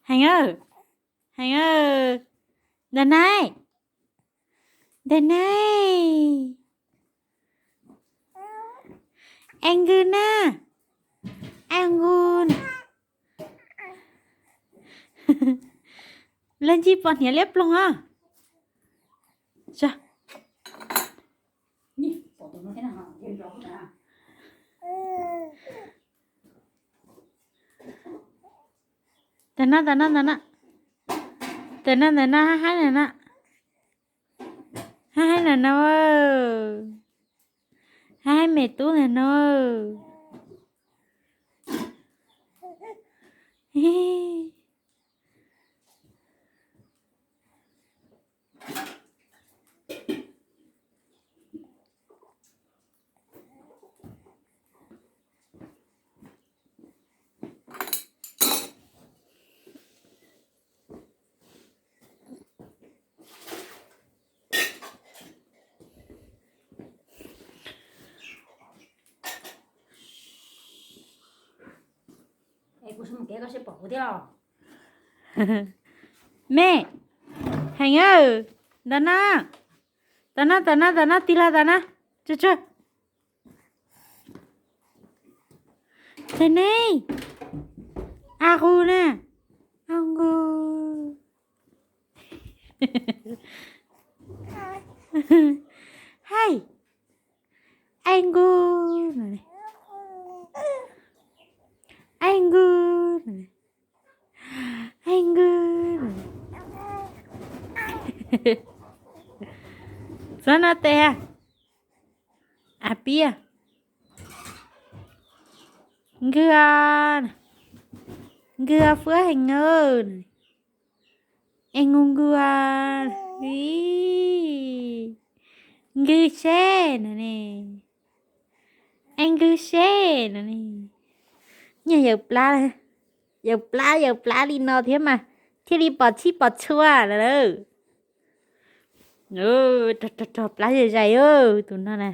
Heev, Heev, ntawm na, ntawm na, Angus na, Angus. Leej Tsis pom hniav liab ploog os. Ntawm no, ntawm no, ntawm no, ntawm no, ntawm no, hab haib ntawm no, hab haib ntawm no, hab haib me tub ntawm no. Me, Heev, ntawm na, ntawm na, ntawm na, ntawm na, tig los ntawm na, tsuag tsuag. Ntawm ne, Angus na, Angus. Hais, Angus, Angus, Angus. Txhob noj tes, a pib. Nkws, Nkws fuab heev. Angus, Nkws, Nkws seb no ne, Angus seb no ne. Nyias yaws plab, yaws plab yaws plab li no thiab mas thiaj li pom txhij pom txhua na. Rog rog rog plab zais zais tus no na.